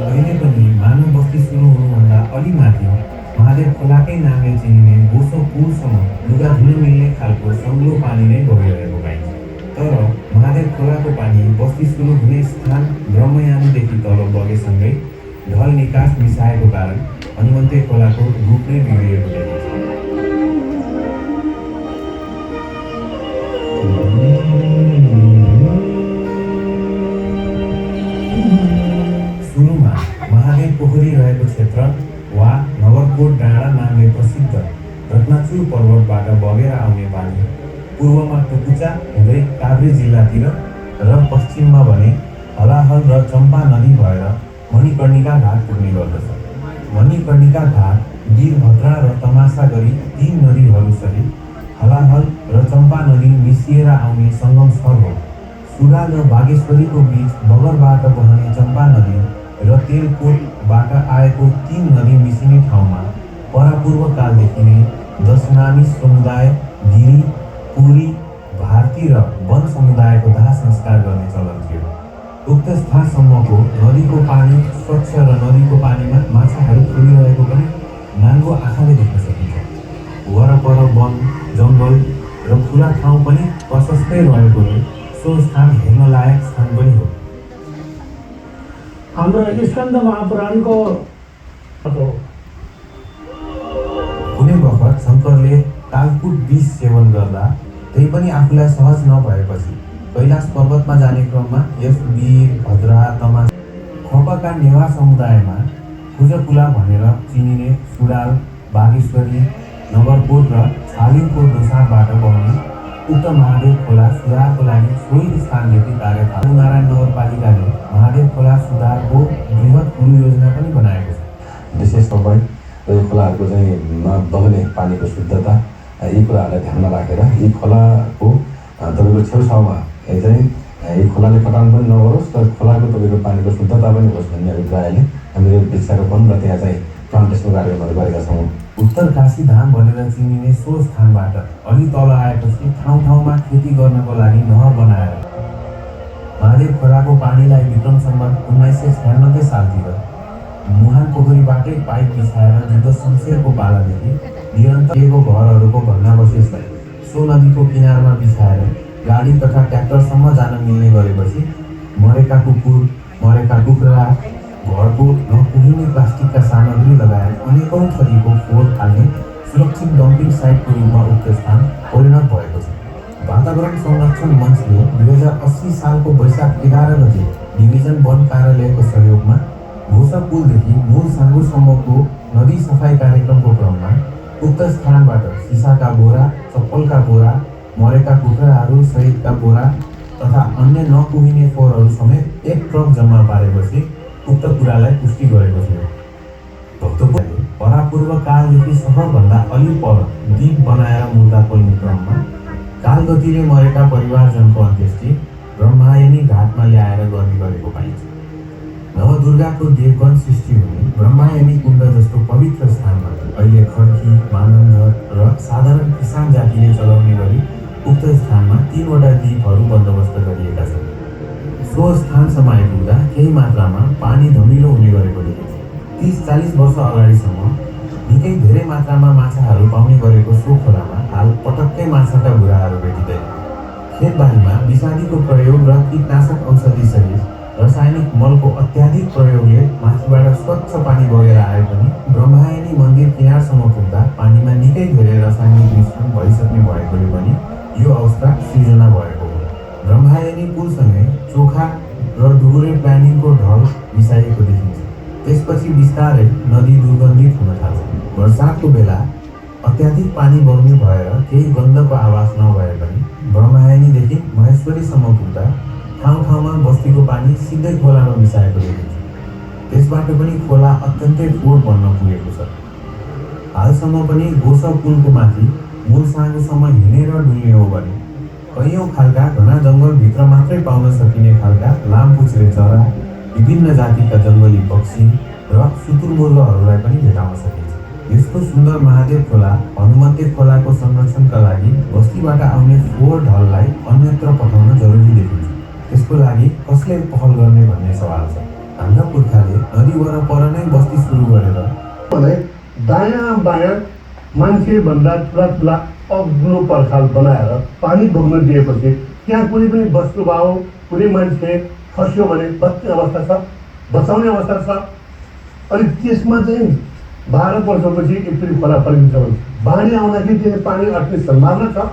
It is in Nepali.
अहिले पनि मानव बस्ती सुरु हुनुभन्दा अलि माथि महादेव खोलाकै नामले चिनिने बोसो पुलसम्म लुगा धुन मिल्ने खालको सङ्लो पानी नै बगिरहेको पाइन्छ। तर महादेव खोलाको पानी बस्ती सुरु हुने स्थान ब्रह्मयानीदेखि तल बगेसँगै ढल निकास मिसाएको कारण हनुमन्ते खोलाको रूप नै बिग्रिएको देखिन्छ। सुरुमा महादेव पोखरी रहेको क्षेत्र वा नगरकोट डाँडा नामले प्रसिद्ध रत्नाचुर पर्वतबाट बगेर आउने पानी पूर्वमा टुकुचा हुँदै काभ्रे जिल्लातिर र पश्चिममा भने हलाहल र चम्पा नदी भएर मणिकर्णिका घाट पुग्ने गर्दछ। मणिकर्णिका घाट वीरभद्रा र तमासा गरी तीन नदीहरूसहित हलाहल र चम्पा नदी मिसिएर आउने सङ्गम स्थल हो। सुराल र बागेश्वरीको बीच बगरबाट बहने चम्पा नदी र तेलकोटबाट आएको तीन नदी मिसिने ठाउँमा परापूर्व कालदेखि नै दशनामी समुदाय, गिरी, पुरी, भारती र वन समुदायको दाह संस्कार गर्ने चलन थियो। उक्त स्थानसम्मको नदीको पानी स्वच्छ र नदीको पानीमा माछाहरू खेलिरहेको पनि नाङ्गो आँखाले देख्न सकिन्छ। वरपर वन, जङ्गल र खुला ठाउँ पनि प्रशस्तै रहेकोले सो स्थान हेर्न लायक स्थान पनि हो। हाम्रो स्कन्द महापुराणको कुनै बखत शङ्करले कालकुट विष सेवन गर्दा त्यही पनि आफूलाई सहज नभएपछि कैलाश पर्वतमा जाने क्रममा यस वीरभद्रा, तमासा, खोपका नेवा समुदायमा खुजकुला भनेर चिनिने सुडाल, बागेश्वरी, नगरकोट र छालिङको दोसारबाट बहने उक्त महादेव खोला सुधारको लागि सोही स्थानदेखि कार्य थाल्यो। नारायण नगरपालिकाले महादेव खोला सुधारको बृहत कुल योजना पनि बनाएको छ। विशेष तपाईँ यो खोलाहरूको चाहिँ बग्ने पानीको शुद्धता यी कुराहरूलाई ध्यानमा राखेर यी खोलाको तपाईँको छेउछाउमा चाहिँ यी खोलाले कटान पनि नगरोस् र खोलाको तपाईँको पानीको शुद्धता पनि होस् भन्ने अभिप्रायले हामीले वृक्षारोपण र त्यहाँ चाहिँ प्लान्टेसन कार्यक्रमहरू गरेका छौँ। उत्तर काशी धाम भनेर चिनिने सो स्थानबाट अलि तल आएपछि ठाउँ ठाउँमा खेती गर्नको लागि नहर बनाएर महादेव खोलाको पानीलाई विक्रम सम्वत 1996 सालतिर मुहान पोखरीबाटै पाइप बिछाएर युद्ध शमशेरको पालादेखि निरन्तर घरहरूको भग्नावशेषलाई सो नदीको किनारमा बिछाएर गाडी तथा ट्र्याक्टरसम्म जान मिल्ने गरेपछि मरेका कुकुर, मरेका कुखुरा, घरको नपुगिने प्लास्टिकका सामग्री लगायत अनेकौँ थरीको फोहोर फाल्ने सुरक्षित डम्पिङ साइटको रूपमा उक्त स्थान परिणत भएको छ। वातावरण संरक्षण मञ्चले 2080 सालको वैशाख 11 गते डिभिजन वन कार्यालयको सहयोगमा घोसा पुलदेखि मूल साङ्गुसम्मको नदी सफाई कार्यक्रमको क्रममा उक्त स्थानबाट सिसाका बोरा, चप्पलका बोरा, मरेका कुखुराहरू सहितका बोरा तथा अन्य नपुगिने फोहोरहरू समेत एक ट्रक जम्मा पारेपछि उक्त कुरालाई पुष्टि गरेको थियो। भक्तपुरले परापूर्व कालदेखि सहरभन्दा अलि पर द्वीप बनाएर मुर्दा पोल्ने क्रममा कालगतिले मरेका परिवारजनको अन्त्येष्टि ब्रह्मायनी घाटमा ल्याएर गर्ने गरेको पाइन्छ। नवदुर्गाको देवगण सृष्टि हुने ब्रह्मायनी कुण्ड जस्तो पवित्र स्थानमा अहिले खड्की, मानन्धर र साधारण किसान जातिले चलाउने गरी उक्त स्थानमा 3वटा द्वीपहरू बन्दोबस्त गरिएका छन्। सो स्थानसम्म आइपुग्दा केही मात्रामा पानी धमिलो हुने गरेको देखिन्छ। 30-40 वर्ष अगाडिसम्म निकै धेरै मात्रामा माछाहरू पाउने गरेको सो खोलामा हाल पटक्कै माछाका बुराहरू भेटिँदैन। खेतबारीमा विषादीको प्रयोग र कीटनाशक औषधिसहित रासायनिक मलको अत्याधिक प्रयोगले माथिबाट स्वच्छ पानी बगेर आए पनि ब्रह्मायनी मन्दिर किनारसम्म पुग्दा पानीमा निकै धेरै रासायनिक मिश्रण भइसक्ने भएकोले पनि यो अवस्था सृजना भएको हो। ब्रह्मायनी पुलसँगै चोखा र डुगुरे प्लानिङको ढल मिसाइएको देखिन्छ। त्यसपछि बिस्तारै नदी दुर्गन्धित हुन थाल्छ। बर्सातको बेला अत्याधिक पानी बग्ने भएर केही गन्धको आवाज नभए पनि ब्रह्मायनीदेखि महेश्वरीसम्म पुग्दा ठाउँ ठाउँमा बस्तीको पानी सिधै खोलामा मिसाएको देखिन्छ। त्यसबाट पनि खोला अत्यन्तै फोहोर बन्न पुगेको छ। हालसम्म पनि गोसा पुलको माथि मूल साङ्गोसम्म हिँडेर डुल्ने हो भने कैयौँ खालका घना जङ्गलभित्र मात्रै पाउन सकिने खालका लामपुच्छ्रे चरा, विभिन्न जातिका जङ्गली पक्षी र सुतुरमुर्गहरूलाई पनि भेटाउन सकिन्छ। यस्तो सुन्दर महादेव खोला हनुमन्ते खोलाको संरक्षणका लागि बस्तीबाट आउने फोहोर ढललाई अन्यत्र पठाउन जरुरी देखिन्छ। त्यसको लागि कसले पहल गर्ने भन्ने सवाल छ। हाम्रा पुर्खाले नदी वरपर नै बस्ती सुरु गरेर भने दायाँ बायाँ मान्छेभन्दा ठुला ठुला अग्लो पर्खाल बनाएर पानी बग्न दिएपछि त्यहाँ कुनै पनि वस्तुभाव कुनै मान्छे फस्यो भने बच्ने अवस्था छ, बचाउने अवस्था छ। अनि त्यसमा चाहिँ 12 वर्षपछि एकचोटि खोला फर्किन्छ भने बाढी आउँदाखेरि त्यहाँ पानी अट्ने सम्भावना छ।